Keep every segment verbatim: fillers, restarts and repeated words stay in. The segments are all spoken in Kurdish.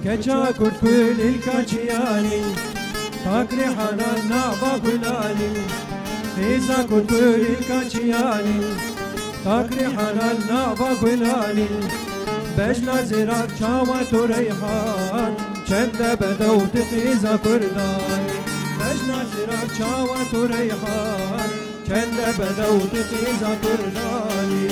Keça Kurd kulîlka çiyanî, tak rîhana nava gulanî. Qîza Kurd kulîlka çiyanî, tak rîhana nava gulanî. Bejna zêrak çawa tu reyhan, çende bedew tu qîza kurdanî. Bejna zêrak çawa tu reyhan, çende bedew tu qîza kurdanî.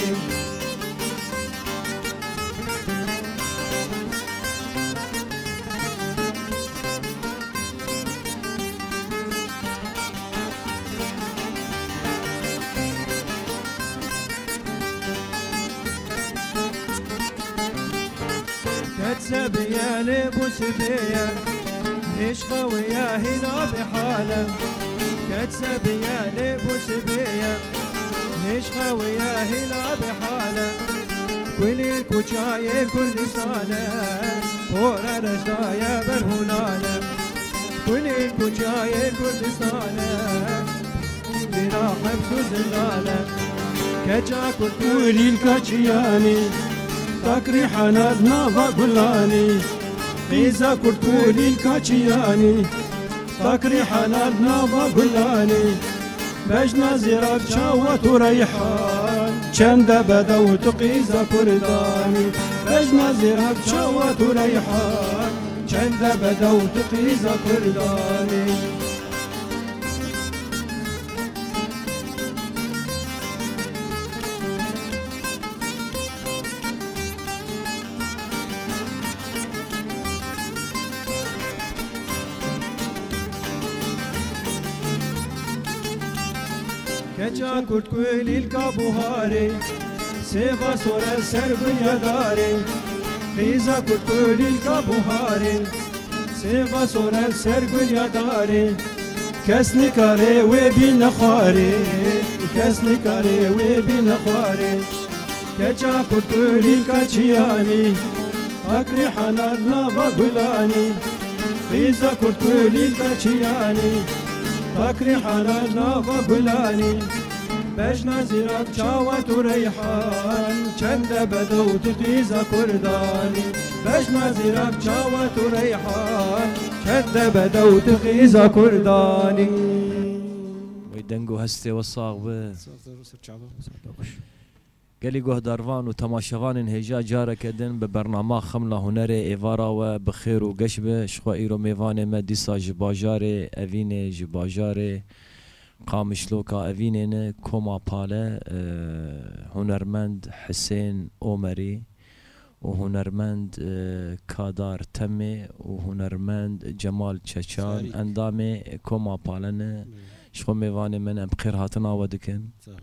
Ketse biyelê bu sibeye, hêşqa wê ya hîna bi hale. Ketse biyelê bu sibeye, hêşqa wê ya hîna bi hale. Kulî kuçayê Kurdistane, pore rejdaye berhunane. Kulî kuçayê Kurdistane, bîna heps û zindane. Keça Kurd kulîlka çiyanî, tak rîhana nava gulanî. Qîza Kurd kulîlka çiyanî, tak rîhana nava gulanî. Bejna zêrak çawa tu reyhan, çende bedew tu qîza kurdanî. Bejna zêrak çawa tu reyhan, çende bedew tu qîza kurdanî. Keça Kurd kulîlka buharê, sêva sore ser gulya darê. Qîza Kurd kulîlka buharê, sêva sore ser gulya darê. Kes nikare wê bîne xwarê, kes nikare wê bîne xwarê. Keça Kurd kulîlka çiyanî, tak rîhana nava gulanî. Qîza Kurd kulîlka çiyanî, tak rîhana nava gulanî. Bejna zîrak çawa tu reyhan, çende bedew tu qîza kurdanî. Bejna zîrak çawa tu reyhan, çende bedew tu qîza kurdanî. Wey deng û hestê we sax be. Sağ ol, ser çava. Sağ ol, hoş. Gelî guhdarvan û temaşevanên hêja careke din bi bernama Xemla Hunerê êvara we bi xêr û geş be. Ji xwe îro mêvanê me dîsa ji bajarê Evînê, ji bajarê Qamişloka Evînê ne, Koma Pale, e, hunermend Hisên Omerî û hunermend, e, Kadar Temê û hunermend Cemal Çeçan, Sarî. Endamê Koma Pale ne. Evet. Ji xwe mêvanê me ne, em bi xêr hatina we dikin. Sağ ol.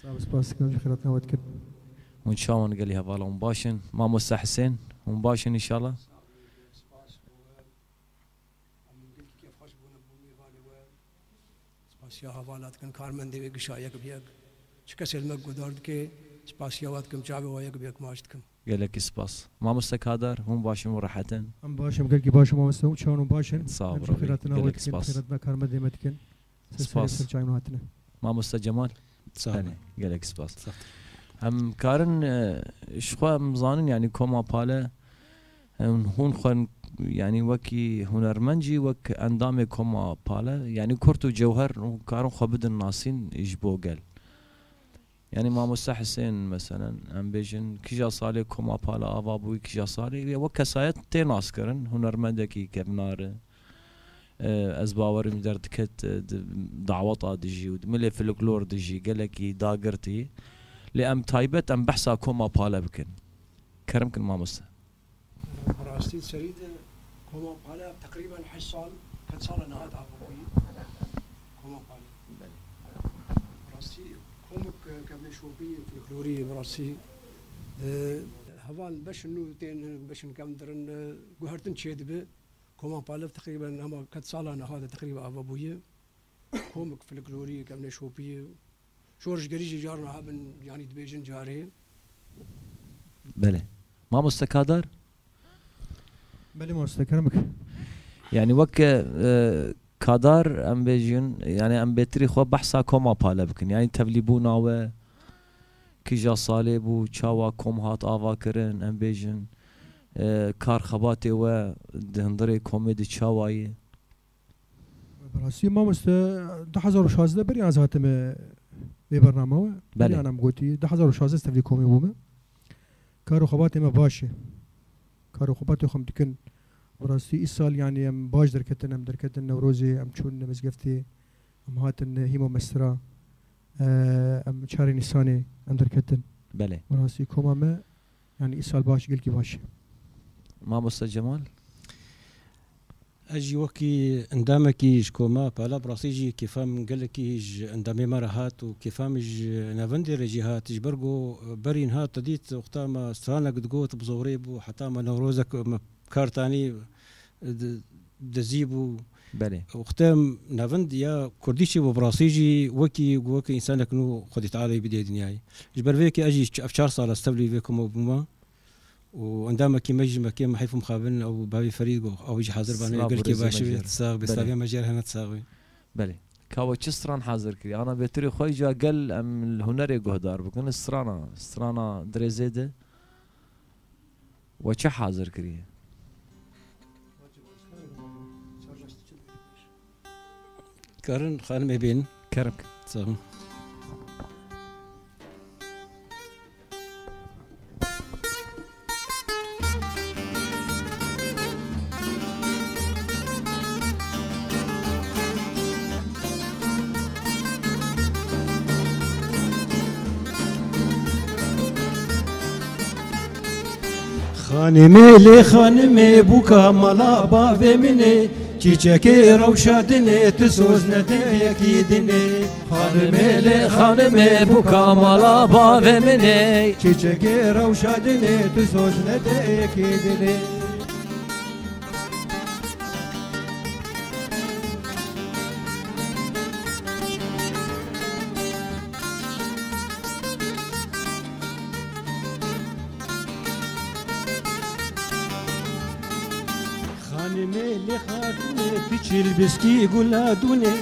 Sağ ol, spas dikim, ji xêratina we dikin. Hûn çawan gelî hevala, hûn baş in? Mamoste Hisên, hûn baş in înşallah? Spas û, em gelkî kêfxweş bûne bo mêvanê we. Spasiya hevala dikin, karmendê wê gişa yek bi yek. Çi kesê li me guhdar dike, spasiya we dikim, çavê we yek bi yek maç dikim. Gelekî spas. Mamoste Kadar, hûn baş in û rehet in? Em baş in, gelkî baş in mamoste, hûn çawan hûn baş in? Sağ ol, Em ji Rabî. Xêratina we Gelekî dikin, spas. Xêratina karmendê me dikin. Spas. Ser çavên hatine. Mamoste Cemal? Sağ ol. Tenê, gelek spas. Sağ ol. Em karin, e, ji xwe em zanin, yanî Koma Pale, em, hûn xwe, yanî wekî hunermend jî, wek endamê Koma Pale, yanî kurt û cewher, hûn karin xwe bidin nasîn ji bo gel. Yanî Mamoste Hisên, meselen, em bêjin, kîja salê Koma Pale ava bûyî, kîja salê, wek kesayet tê naskirin, hunermendekî kevnar e. E, ez bawerim der diket, e, di daweta dijî û di milê folklor dijî gelekî dagirtî. Lê em taybet em behsa Koma Pale bikin. Kerem kin mamoste. Bi rastî serî de Koma Pale teqrîben heşt sal, pênc sala niha dava bûyî. Koma Pale. Belê. Bi rastî komik, e, kevnê şopî, folklorî, bi rastî, e, heval beşin nû tên, beşin kevn dirin, e, guhertin çêdibe. Koma Pale teqrîben hema pênc sala niha de teqrîben ava bûye. Komik, folklorî, kevnê şopî, şorişgerî jî carna hebin, yanî dibêjin carê. Belê. Mamoste Kadar? Belê mamoste, kerem bike. Yanî wek, e, Kadar em bêjin, yanî em bêtirî xwe behsa Koma Pale bikin. Yanî tevlîbûna we, kîja salê bû, çawa kom hat ava kirin, em bêjin. E, kar xebatê we di hundirê komê de çawa ye? Bi rastî mamoste, du hezar û şazdeh berî ez hatime vê bernama we. Belê. Berî ana min gotî, du hezar û şazdeh ez tevlî komê bûme. Kar û xebatê me baş e. Kar û xebatê xwe em dikin. Bi rastî îsal, yanî, em baş derketin, em derketin Newrozê, em çûn mizgeftê, em hatin Hîmo Mestra, e, em çarê Nîsanê em derketin. Belê. Bi rastî koma me, yanî, îsal baş, gelkî baş e. Mamoste Cemal? Ez jî wekî endamekî ji koma Pala, bi rastî jî kêfa min gelekî ji endamê me re hat û kêfa min ji nevendê re jî hat. Ji ber ku berî niha te dît wexta me stranek digot bi zorê bû, heta me Newrozek me kar tanî di-, dizî bû. Belê. Wexta nevend ya kurdî çêbû, bi rastî jî wekî, wekî însanek nû Xwedê Teala bidê dinyayê. Ji ber vê yekê ez jî ç-, ev çar sal ez tevlî vê koma bûme. û endamekî me jî me kêm heyf û mixabin ew bavê Ferîd go, ew jî hazir bane, gelkê baş be, sax be, saviya me jî hene sax be. Belê. Ka we çi stran hazir kiriye? Ana bêtirê xwe jî gel em li hunerê guhdar bikin. Strana, strana dirêzê de we çi hazir kiriye? Karin xanimê bên. Kerem. Sağ olun. Xanimê lê xanimê bûka mala bavê min ê, çîçekê rewşa dinê, tu soz nede yekî dinê. Xanimê lê xanimê bûka mala bavê min ê, çîçekê rewşa dinê, tu soz nede yekî dinê. Xanimê lê xatinê, piçil biskî gula dûnê,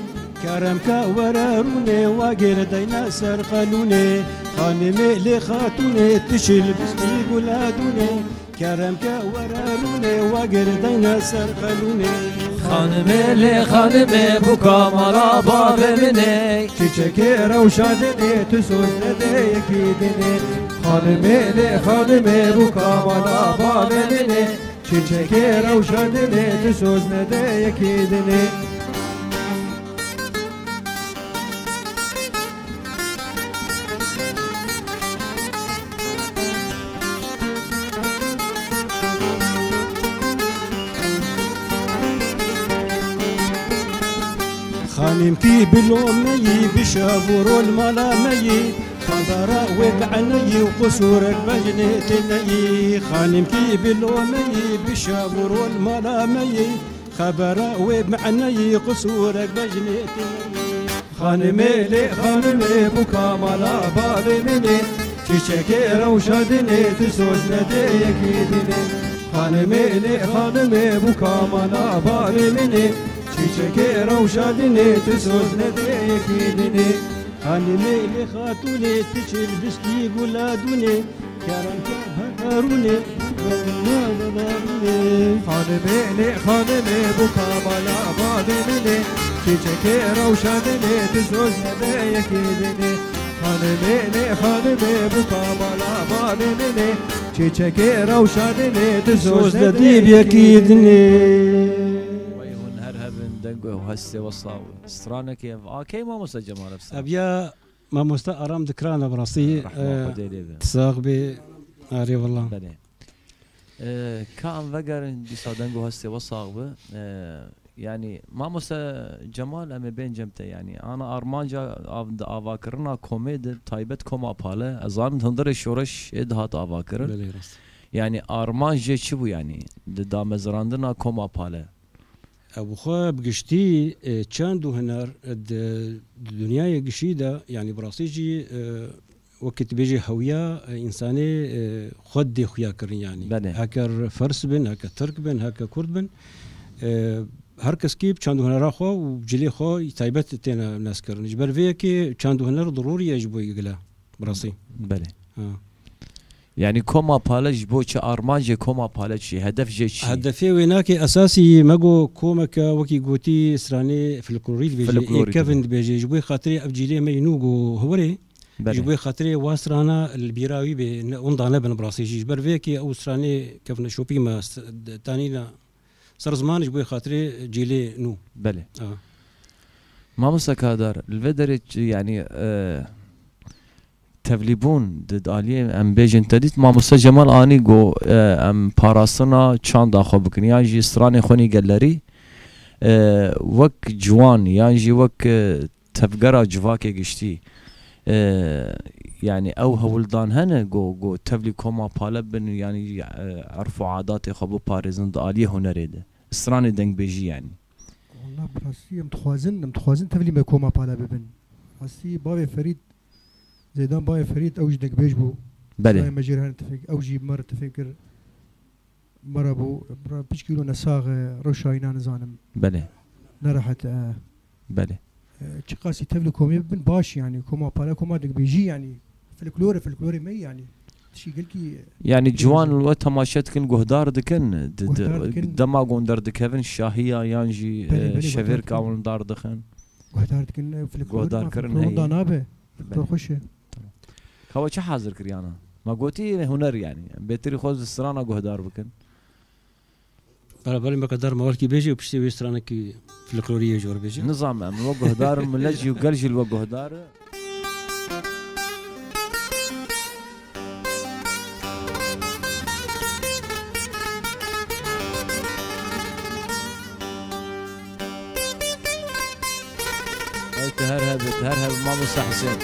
kerem ke were rûnê, wa girdeyne ser qelûnê. Xanimê lê xatinê, piçil biskî gula dûnê, kerem ke were rûnê, wa girdeyne ser qelûnê. Xanimê lê xanimê bûka mala bavê min ê, çîçekê rewşa dinê, tu soz nede yekî dinê. Xanimê lê xanimê bûka mala bavê min ê, çîçekê rewşa dinê, tu soz nede yekî dinê. Xanimkî bilo me yî, bi şev û rol mala me yî, xandara wê bi eneyî û qusûrek bejnê tê neyî. Xanimkî bilo me yî, bi şev û rol mala me yî, xebera wê bi eneyî qusûrek bejnê tê neyî. Xanimê lê xanimê bûka mala bavê min ê, çîçekê rewşa dinê, tu soz nede yekî dinê. Xanimê lê xanimê bûka mala bavê min ê, çîçekê rewşa dinê, tu soz nede yekî dinê. Xanimê lê xatûnê, tu çil biskî gula dûnê, kerem ke her rûnê, rûnê. Xanimê lê xanimê bûka mala bavê min ê, çîçekê rewşa dinê, tu soz nede yekî dinê. Xanimê lê xanimê bûka mala bavê min ê, çîçekê rewşa dinê, tu soz nede yekî dinê. Wey hûn her hebin, deng û hestê we sax. Stranekê ev a key mamoste Cemal ev stra? Ev ya Mamoste Aram Dikrana bi rastî, Rehma e, Xwedê lê be. Sax bê. Arê wallah. Belê. E, ka em vegerin dîsa deng û hestê we sax be. E, yanî Mamoste Cemal em ê bên cem te yanî. Ana armanca av-, di avakirina komê de taybet koma Pale. Ez zanim hundirê şoreş ê dihat avakirin. Belê rast. Yanî armanc jê çi bû yanî? Di damezrandina koma Pale. Ew xwe bi giştî, e, çand û huner, e, di, di dinyayê gişî de, yanî bi rastî jî, e, wekî tu bêjî hewiya, e, însanê, e, xwe dê xuya kirin yanî. Belê. Heke Fers bin, heke Tirk bin, heke Kurd bin, e, her keskî bi çand û hunera xwe û cilê xwe taybet têne neskirin. Ji ber vê yekê çand û huner dirûrî ye ji bo gile, bi rastî. Belê. Ha. Yanî koma pale ji bo çi, armanc jê koma pale çi, hedef jê çi? Hedefê wênakê esasî me got komeke wekî gotî stranê folklorî dibêje, Folklorî ê kevin dibêje. Dibêje. Ji bo xatirê ev cîlê me yî nû got hiwirê. Belê. Ji bo xatirê wa strana li bîra wî bê, ne, winda nebin bi rastî jî. Ji ber vê yekê ew stranê kevneşopî me s-, d-, tanîna ser ziman ji bo xatirê cîlê nû. Belê. Aha. Mamoste Kadar, li vê derê çi, yanî, e, tevlîbûn di, di aliyê em bêjin te dît, Mamoste Cemal anî got, e, em parastina çanda xwe bikin, yan jî stranê xwe nîgelerî, e, wek ciwan, yan jî wek, e, tevgera civakê giştî, e, yanî ew hewldan hene, got, got tevlî koma pale bin, yanî, e, erf û adatê xwe biparêzin di aliyê hunerê de, stranê dengbêjî yanî. Wallah, bi rastî em dixwazin, em dixwazin tevlî me koma pale bibin. Rastî bavê Ferîd, Zeydan bavê Ferîd, ew jî dengbêj bû. Belê. Sayê me jê re hene tifêk, ew jî me re tifêk kir. Me re bû, me re piçkî lo nesax e, rewşa wîna nizanim. Belê. Nerehet e. Belê. E, çiqasî tevlî komê bibin baş yanî, koma pale, koma dengbêjî yanî. Folklor e, folklorê me yanî. Tişî gelkî, Yanî gelkî ciwan li we temaşe dikin, guhdar dikin, di, di, Guhdar dikin. Dema gon derdikevin şahiya yan jî, Belê, e, belê, şevêrka guhdar dikin. Hûn dar dixin. Guhdar dikin, e, folklor Guhdar ma kirin folklor heye. Da nabe. Folklor Belê. Xweş e. Tamam. Ka we çi hazir kiriyana? Ma gotî huner yanî. Bêtirî xwe di strana guhdar bikin. Beraberî me kadar mawalkî bêjî û piştî wê stranekî folklorî yê jor bêjî. Nizam em we guhdarin, millet jî û gel jî li we guhdar e. Ew te her hebit, her hebit Mamoste Husên.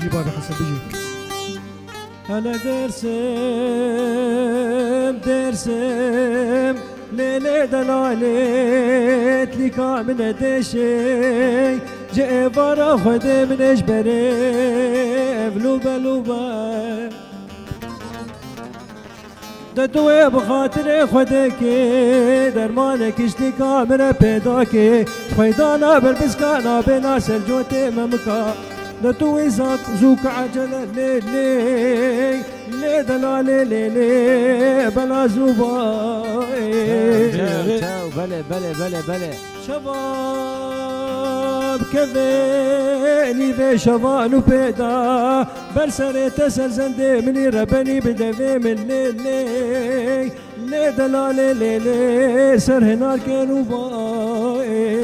Bijî babê Hesen, bijî. Hele Dêrsim, Dêrsim, lê lê delalê, tlîka min e deşê, ji êvara Xwedê min ê ji berê, ev lûbe lûbe. De tu wê bi xatirê Xwedê kê, dermanek îştîka min re pêda kê. Xweyda naber biska nabê na ser cotê me mika. De tu wî zak zûka ecele lê lê, lê dela lê lê lê, bela zûba. Tew, tew, tew, belê, belê, belê, belê. Şeva bikeve nîvê şevan û pêda, ber serê te ser zendê min î rebenî bi devê min lê lê, lê dela lê lê lê, ser hinar ken û vayê.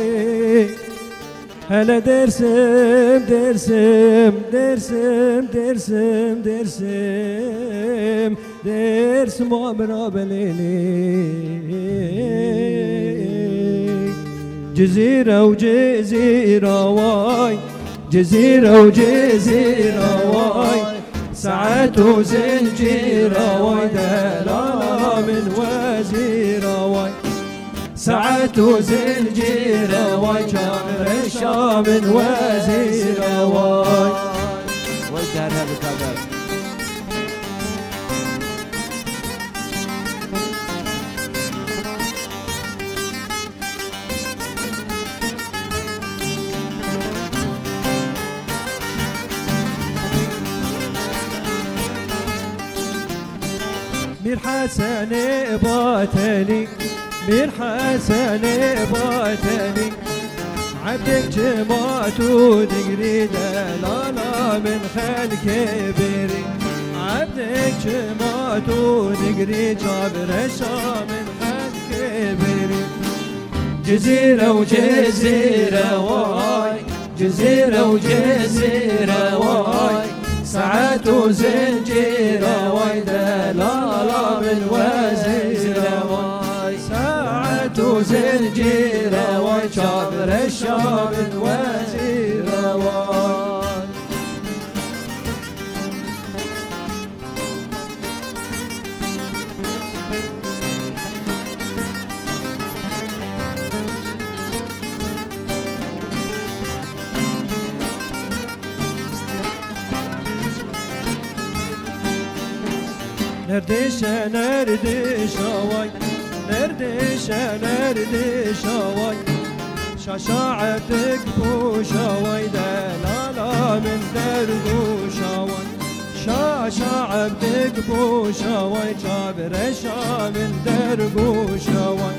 Hele Dêrsim, Dêrsim, Dêrsim, Dêrsim, Dêrsim, Dêrsim. Dêrsima min a belêlê. Cizîre û Cizîra way, Cizîre û Cizîra way. Saet û zincîra way, delala min wezîra way. Saet û zincîre way, çavreşa min wezîre way. Way derhe bikabe. Mîr Hesenê Batenî, Mîr Hesenê Batenî, ebdek çima tu digirî, delala min xelkê bêrî. Ebdek çima tu digirî, çavreşa min xelkê bêrî. Cizîre û Cizîre way, Cizîre û Cizîre way. Saet û zincîre way, delala min wezîre way. Saet û zincîre way, çavreşa min wezîre way. Nerdêşe, nerdêşa way, nerdêşe, nerdêşa way. Şaşa ebdik poşa way, delala min dergoşa way. Şaşa ebdik poşa way, çavreşa min dergoşa way.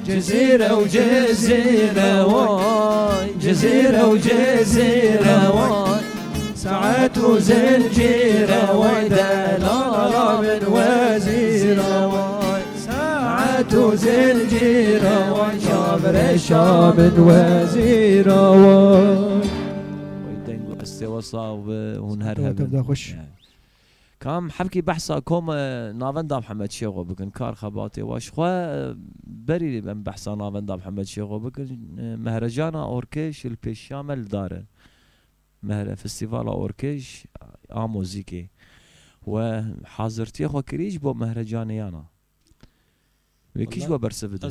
Cizîre û Cizîre way, Cizîre û Cizîre way. Saet û zincîre way, delala min wezîre way. Saet û zincîre way, çavreşa min wezîre way. Wey deng û estê we sax be, hûn her Saeta we hebin. Tevda xweş. Yani. Kam hebkî behsa kom, e, navenda Mihemed Şêxo bikin, kar xebatê we. Ji xwe, e, berî em behsa navenda Mihemed Şêxo bikin, e, Mehrecana Orkêj li pêşiya me li dar e. Mehre, Festîvala Orkêj a muzîkê. We hazirtiyê xwe kirî ji bo Mehrecanê yana? Wê kî ji we bersiv bide?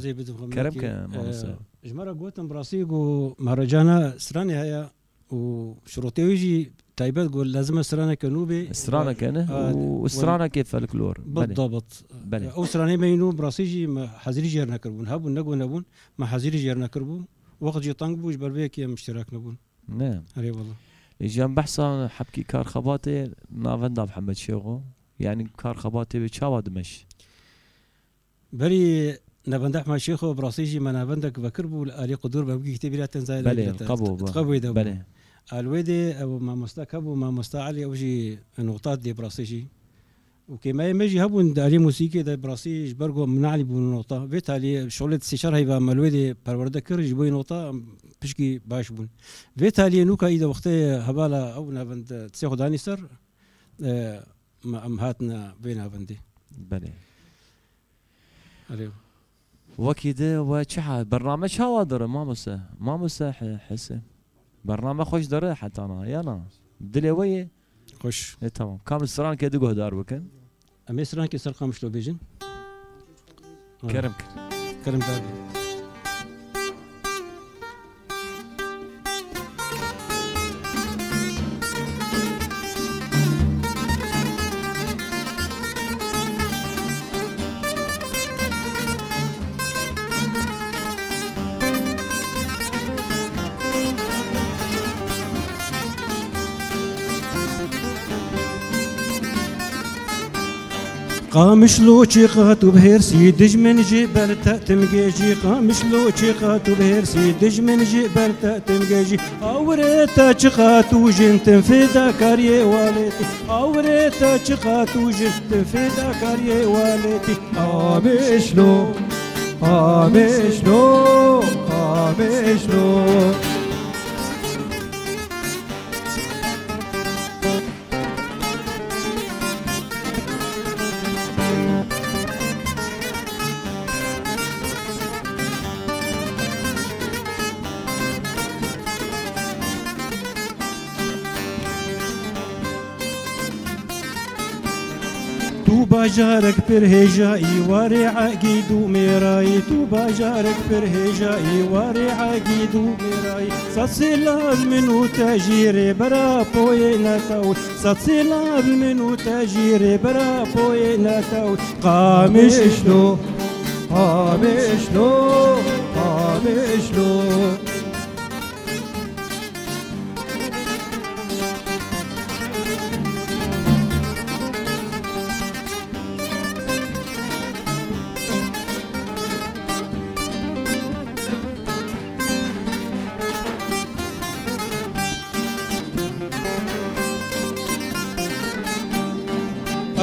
Kerem ke, e, mamoste. Ji me re gotin, bi rastî ku Mehrecana stranê heye û şirotê wî jî taybet ku lezim e straneke nû bê. Straneke ne? A, û straneke folklor. Belê. Bidabit. Belê. Ew stranê me yî nû bi rastî jî me hezirî jê re nekiribûn. Hebûn, negot nebûn. Me hezirî jê re nekiribû. Wext jî teng bû, ji ber vê yekê em iştirak nebûn. Ne. Erê wela. Lê jî em behsa hebkî kar xebatê navenda Mihemed Şêxo. Yanî kar xebatê wê çawa dimeş? Berî navenda Mihemed Şêxo bi rastî jî me navendek vekiribû li alî Qudûr, me wekî kitêbî ra tenzayê Belê, qebû bû. Qebû de bû. Belê. Alwê de ew mamoste hebû, mamoste Elî, ew jî nota dê bi rastî jî. Û kêmeyê me jî hebûn di alî muzîkê de, bi rastî ji ber ku min neelîbûn nota. Vê talî şolê di sê çar heyva me li wê de perwerde kir, ji bo yê nota pişkî baş bûn. Vê taliyê nûka î de wextê hevala ew navend di sê xwe danî ser, e, me, em hatine vê navendê. Belê. Erê. Wekî di we çi ha-, bername çawa dere, mamoste? Mamoste He-, Hesê. Bername xweş dere hetana, yana? Dilê we yê? Xweş. E, tamam. Kam stranke di guhdar bikin? Em ê stranke ser Qamişlo bêjin. Kerem kir. Kerem kir. Qamişlo çiqat û bi hêrsî, dijmin ji ber te tim gêjî. Qamişlo çiqat û bi hêrsî, dijmin ji ber te tim gêjî. Awirê te çiqat û jin tim fêdakariyê walêtî. Awirê te çiqat û jin tim fêdakariyê walêtî. Qamişlo, Qamişlo, Qamişlo. Tu bajarek pir hêjayî, warê egîd û mêrayî. Tu bajarek pir hêjayî, warê egîd û mêrayî. Sed silav min û te jî rêbera poyê netew. Sed silav min û te jî rêbera poyê netew. Qamişlo, Qamişlo, Qamişlo.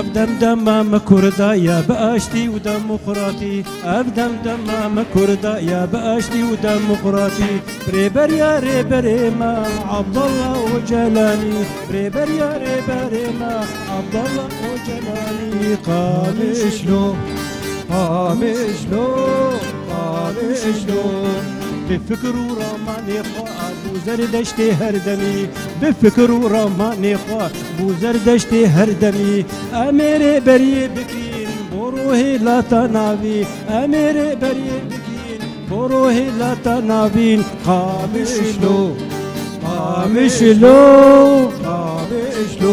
Ev dem dema me Kurda ye bi aştî û demokratî. Ev dem dema me Kurda ye bi aştî û demokratî. Rêberiya rêberê me Abdullah Ocalanî. Rêberiya rêberê me Abdullah Ocalanî. Qamişlo, Qamişlo, Qamişlo. Bi fikir û ramanê xwe bû Zerdeştê her demî. Bi fikir û ramanê xwe bû Zerdeştê her demî. Em ê rêberiyê bikin bo rohê lata navî. Em ê rêberiyê bikin bo rohê lata navîn. Qamişlo, Qamişlo, Qamişlo.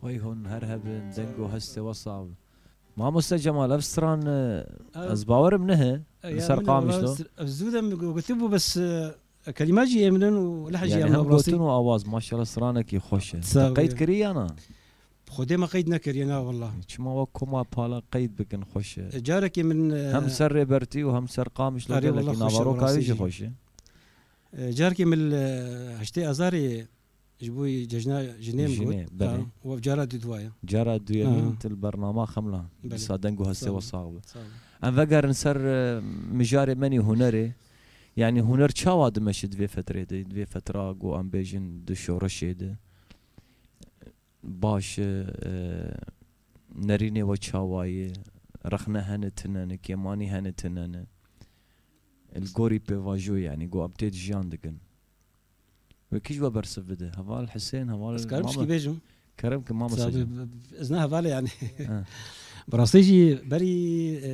Wey hûn her hebin, Destê we sax be. Mamoste Cemal, ev stran, e, Ha. ez bawerim nihe, E, li ya ser min Qamişlo. Ev zû de min go-, gotibû, bes, e, kelîma jî ê min in û lehn jî Yani em hem rastî. Gotin û awaz, maşallah, stranekî xweş e. Sağ ol. Te qeyd kiriye ya na? Xwedê me qeyd nekiriye, na wallah. Çima we koma pala qeyd bikin, xweş e. E, carekê min, e, Hem ser Rêbertî û hem ser Qamişlo Erê, gelekî wallah, xweş e, naveroka wî jî rastî jî. Xweş e. E, carekê min, e, heştê Azarê ji bo cejna jinê min got. Jinê, belê. Ha, û ev cara dudwa ye. Cara duyemîn Ha. til bernama Xemla. Belê. Dîsa deng û hestê Sağ we ol. sax be. Sağ ol. Em vegerin ser, e, mijarê me nî hunerê. Yani huner çawa dimeşe di vê fetrê de, di vê fetra ku em bêjin di şoreşê de? Baş e, e, nerînê we çawa ye? Rexne hene tune ne, kêmanî hene tune ne? Li gorî pêvajoyê, yani, ku em tê de jiyan dikin. Wê kî ji we bersiv bide? Heval Hisên, heval Ez karim Mame-, tişkî bêjim? Kerem ki, Mame Sağ Secin. Ol, ez ne hevalê yani. Ha. Bi rastî jî berî, e,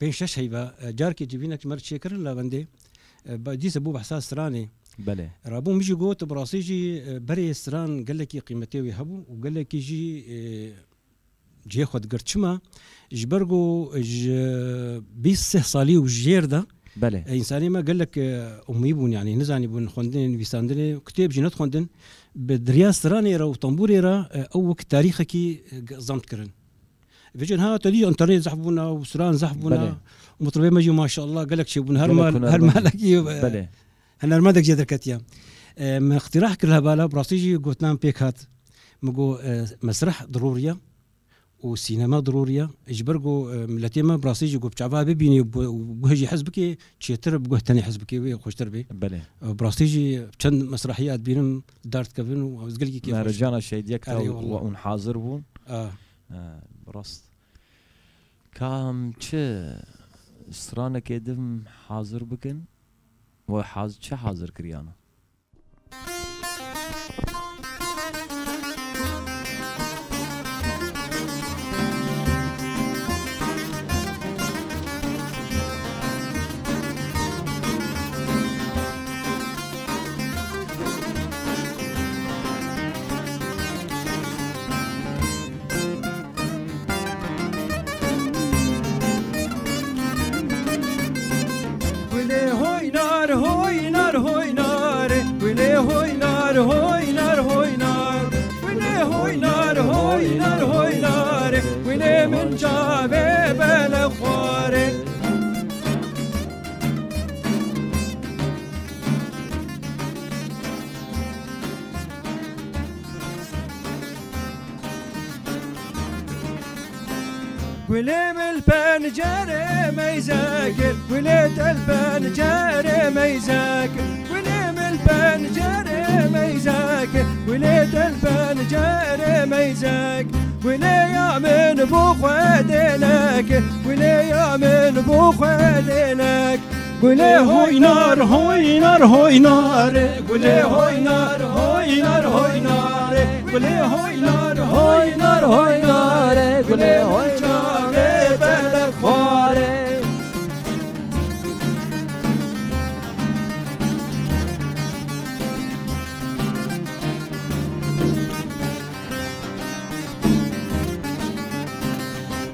pênc şeş heyva, e, carkê civînek ji me re çêkirin la wendê. E, ba-, dîse bû behsa stranê. Belê. Rabû min jî got, bi rastî jî, e, berê stran gelekî qîmetê wê hebû û gelekî jî, e, cihê xwe digirt. Çima? Ji ber ku ji bîst sih salî û jêr de, Belê. e, însanê me gelek, e, umî bûn, yani nizanîbûn xwendinê, nivîsandinê, kitêb jî nedixwendin. Bi diriya stranê re û tembûrê re, e, ew wek tarîxekî, e, ge-, zemt kirin. Vêcin ha te dî internet zehf bûna û stran zehf bûna. Belê. Û mitribê me jî maşallah gelek çêbûn. Her Gelek mal, her hunermend. malekî, e, Belê. hunermendek jê derketiye. E, me îqtîrah kir li hevala, bi rastî jî gotinan pêk hat. Min got, e, mesreh dirûriye û sînema dirûriye. Ji ber ku, e, miletê me bi rastî jî ku bi çava bibînî û bi, û guhê jî hez bike, çêtir bi guh tenê hez bike wê xweştir bê. Belê. E, bi rastî jî çend mesrehiya dibînim dar dikevin û ez gelekî kêfxweş. Mercana Şehîdiyek Erê, ta wallah. we hûn hazir bûn. A. E, rast. Ka em çi stranekê din hazir bikin? We haz-, çi hazir kiriyana? Gulê hoynar, hoynar, hoynar, gulê hoynar, hoynar, hoynar, gulê hoynar, hoynar, hoynar, gulê min çavê bele xwarê. Gulê min li pencerê meyze kir, gulê te li pencerê meyze kir, gulê min li pencerê meyze kir, gulê te li pencerê meyze kir, gulê ya min bo xwe dênek, gulê ya min bo xwe dênek. Gulê hoynar, hoynar, hoynar, gulê hoynar, hoynar, hoynar, gulê hoynar, hoynar, hoynar, gulê hoynar, bele xwarê.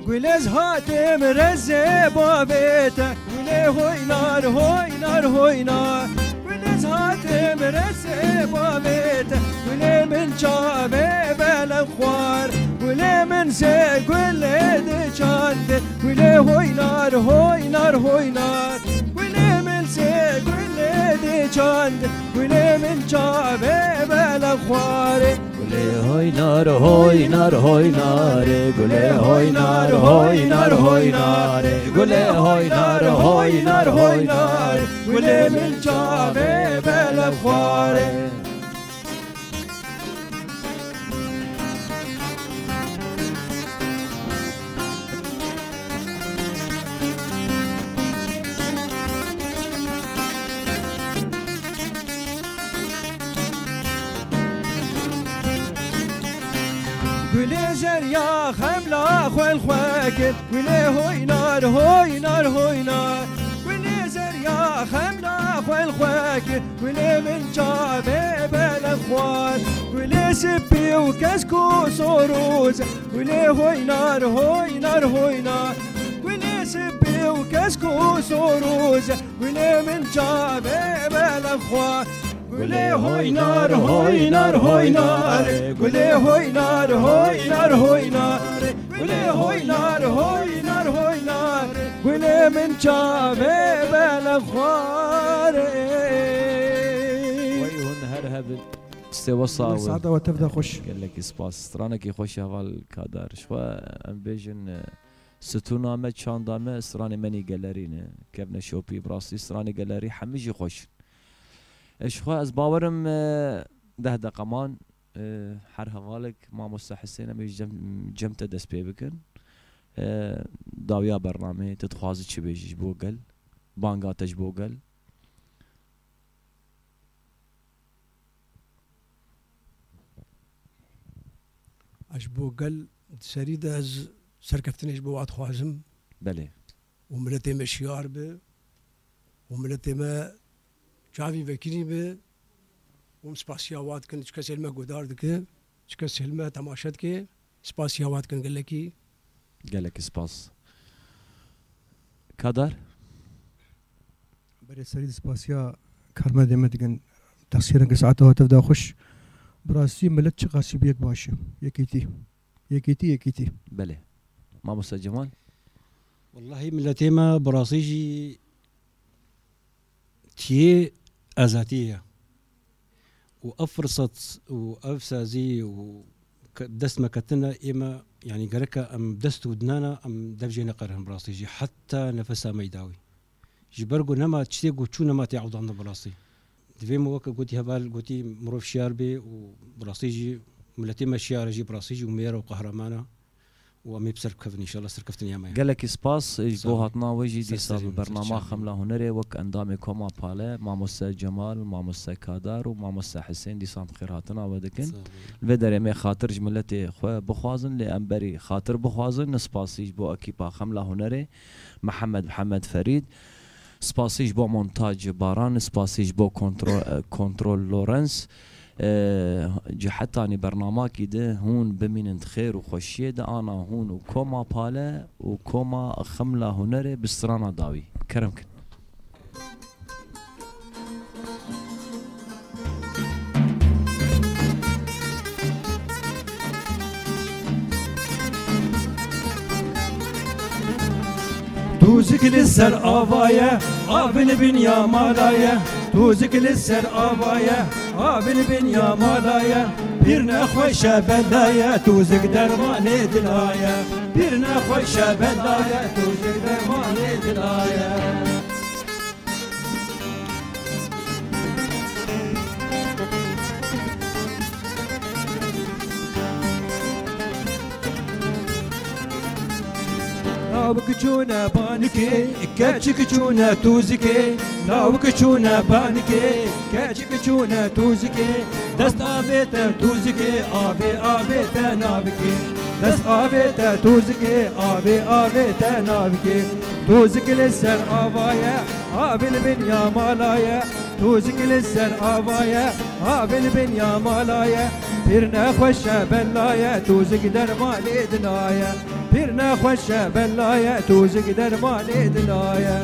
Gulê ez hatim rezê bavê te, gulê hoynar, hoynar, hoynar. Gulê ez hatim rezê bavê te, gulê min çavê bele xwar, gulê min sê gulê diçand, gulê hoynar, hoynar, hoynar. Gulê min sê gulê diçand, gulê min çavê bele xwarê. Gulê hoynar, hoynar, hoynarê, gulê hoynar, hoynar, hoynarê, gulê hoynar, hoynar, hoynarê, gulê min çavê bele xwarê. Gulê zerya xemla xwe li xwe kir. Gulê hoynar, hoynar, hoynar. Gulê zerya Ya xemla xwe li xwe kir, gulê min çavê belem xwar. Gulê sipî û kesk û sor û zer, gulê hoynar, hoynar, hoynar. Gulê sipî û kesk û sor û zer, gulê min çavê belem xwar. Gulê hoynar, hoynar, hoynar. Gulê hoynar, hoynar, hoynar. Gulê hoynar, hoynar, hoynar. Gulê min çavê belem xwar. Wey hûn her hebin. Stê wesa Saeta we tev de xweş. Gelekî spas. Stranekî xweş heval Kadar. Ji xwe em bêjin, e, stûna me, çanda me, stranê me nî gelerî ne. Kevne şopî, bi rastî stranê gelerî hemî jî xweş in. E, ji xwe ez bawerim, e, deh deqeman, e, her hevalek Mamoste Hisên em ê ji cem, cem te dest pê bikin. E, dawiya bernameyê tu dixwazî çi bêjî ji bo gel? Banga te ji bo gel? Ez ji bo gel di serî de ez serkeftinê ji bo wa dixwazim. Belê. Û miletê me şiyar be, û miletê me çavî vekirî be, û em spasiya wa dikin, çi kesê li me guhdar dike, çi kesê li me temaşe dike, spasiya wa dikin gelekî. Gelekî spas. Kadar? Berê serî di spasiya karmendê me dikin. Texsîreke saeta we tev de xweş. Bi rastî milet çiqasî bi yek baş e. Yekîtî. Yekîtî, yekîtî. Belê. Mamoste Cemal? Wellahî miletê me bi rastî jî tiyê azatiyê ye. Û ev firsat û ev sazî û ke-, dest me ketine ê me, yanî gereke em dest û dinana em dev jê neqerin bi rastî jî heta nefesa me yî dawî. Ji ber ku nema tiştê ku çû nema tê ewdan de bi rastî. Divê min weke gotî heval gotî mirov şiyar bê û bi rastî jî miletê me şiyar e jî bi rastî jî û mêr û qehreman e. Û em ê bi ser bikevin înşallah serkeftiniya me ye. Gelekî spas ji bo hatina we jî dîsa bi bernama Xemla Hunerê wek endamê Koma Pale, Mamoste Cemal, Mamoste Kadar û Mamoste Hisên dîsa bi xêrhatina we dikin. Li vê derê em ê xatir ji miletê xwe bixwazin, lê em berî xatir bixwazin, spasî ji bo ekîpa Xemla Hunerê, Mihemed, Mihemed Ferîd, spasî ji bo montaj Baran, spasî ji bo kontro-, kontrol Lorenz. E, cihetanî bernamakî de hûn bimînin di xêr û xweşiyê de, ana hûn û Koma Pale û Koma Xemla Hunerê bi strana dawî. Kerem kin. Tûzik li ser ava ye, av li bin ya mala ye. Tûzik li ser ava ye, av li bin ya mala ye. Pîr nexweşe bela ye, tûzik dermanê dila ye. Pîr nexweşe bela ye, tûzik dermanê dila ye. Lawik çûne banikê, keçik çûne tûzikê. Lawik çûne banikê, keçik çûne tûzikê. Dest avête tûzikê, avê avête navikê. Dest avête tûzikê, avê avête navikê. Tûzik li ser ava ye, av li bin ya mala ye. Tûzik li ser ava ye, av li bin ya mala ye. Pîr nexweşe bela ye, tûzik dermanê dila ye. Pîr nexweşe bela ye, tûzik dermanê dila ye.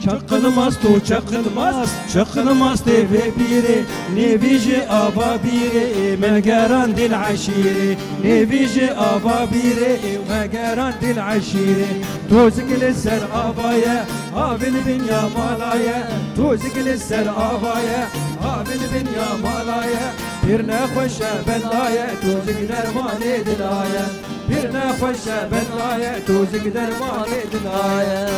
Çaqilmaz tu çaqilmaz, çaqilmaz tê vê pîrê, nêvî ji ava bîrê, ê megeran dil eşîrê, nêvî ji ava bîrê, ê megeran dil eşîrê. Tûzik li ser ava ye, av li bin ya mala ye. Tûzik li ser ava ye, av li bin ya mala ye. Pîr nexweşe bela ye, tûzik dermanê dila ye. Pîr nexweşe bela ye, tûzik dermanê dila ye.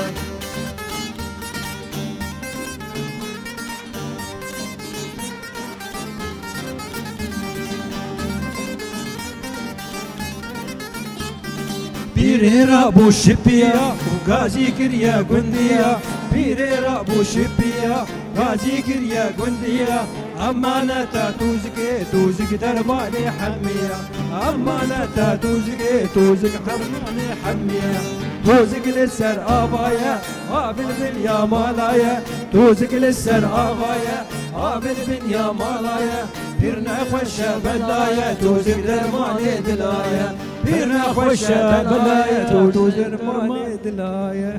Pîrê rabû şipiya û gazî kiriye gundiya. Pîrê rabû şipiya, gazî kiriye gundiya. Emaneta tûzikê, tûzik dermanê hemiya. Emaneta tûzikê, tûzik dermanê hemiya. Tûzik li ser avaye, avil bin ya malaye. Tûzik li ser avaye, avil bin ya malaye. Pîr nexweşe belaye, tûzik dermanê dilaye. Pîr nexweşe belaye, tûzik dermanê dilaye.